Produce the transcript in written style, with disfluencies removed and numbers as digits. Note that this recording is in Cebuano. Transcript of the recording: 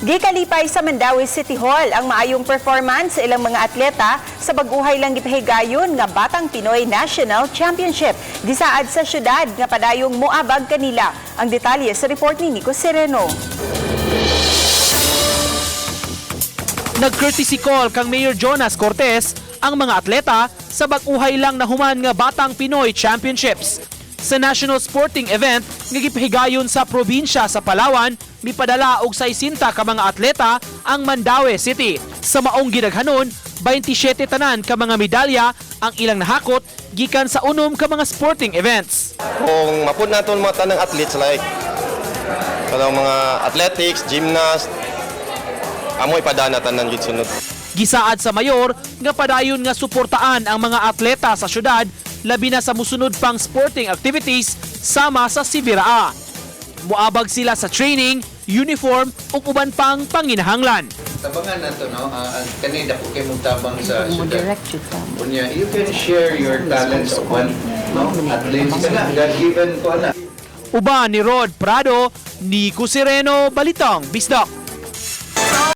Gikalipay sa Mandaue City Hall ang maayong performance sa ilang mga atleta sa bag-uhay lang gipahigayon nga Batang Pinoy National Championship. Gisaad sa syudad nga padayong moabag kanila. Ang detalye sa report ni Nico Sereno. Nag-courtesy call kang Mayor Jonas Cortez ang mga atleta sa bag-uhay lang nahuman nga Batang Pinoy Championships. Sa national sporting event nga gipahigayon sa probinsya sa Palawan, mipadala og 60 ka mga atleta ang Mandaue City. Sa maong gidaghanon, 27 tanan ka mga medalya ang ilang nahakot gikan sa 6 ka mga sporting events. Kung mapud nato mga tanang athletes like kanang mga athletics, gymnast, amo ipadana tanan gid sunod. Gisaad sa mayor nga padayon nga suportaan ang mga atleta sa syudad, labi na sa musunod pang sporting activities sama sa Sibiraa. Muabag sila sa training, uniform ug uban pang panginahanglan. Tabangan na to, no? Ang kani dako kay mong tabang sa syudad. Unya, you can share your talents of one, no? Athletes ka na, God-given ko na. Uban ni Rod Prado, Nico Sereno, Balitang Bisdak.